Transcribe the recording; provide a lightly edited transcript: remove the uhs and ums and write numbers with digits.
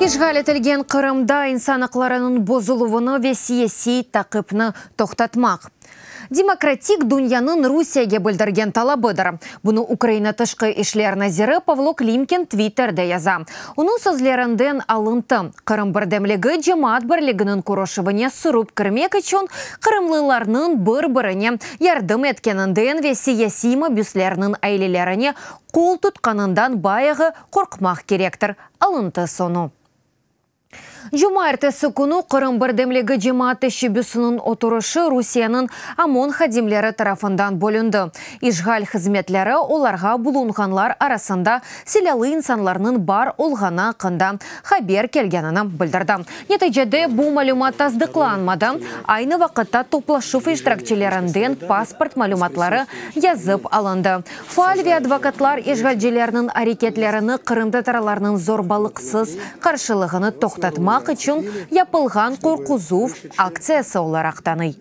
İşğal etilgen Qırımda insan aqlarınıñ bozuluvını ve siyasiy taqipni toqtatmaq, demokratik dünyanıñ Rusiyege bildirgen talabıdır. Bunı Ukraina Tışqı işler naziri Pavlo Klimkin Twitterde yaza. Onıñ sözlerinden alıntı, Qırım birdemligi cemaat birliginiñ körüşüvine sürip kirmek içün qırımlılarnıñ bir-birine yardım etkeninden ve siyasiy mabüslerniñ ailelerine qol tutqanından bayağı qorqmaq kerektir. Alıntı soñu. Cumaertesi künü Qırım birdemligi cemaat teşebbüsiniñ oturışı Rusiyeniñ OMON hadimleri tarafından bölündi. İşğal hızmetleri olarğa bulunğanlar arasında silâlı insanlarnıñ bar olğanı aqqında haber kelgenini bildirdi. Neticede bu malümat tasdıqlanmadı. Aynı vaqıtta toplaşuv iştirakçilerinden pasport malümatları yazıp alındı. Faal ve advokatlar işğalcilerniñ areketlerini qırımtatarlarnıñ zorbalıqsız qarşılığını toqtatmaq içün yapılğan qorquzuv aktsiyası olaraq tanıy.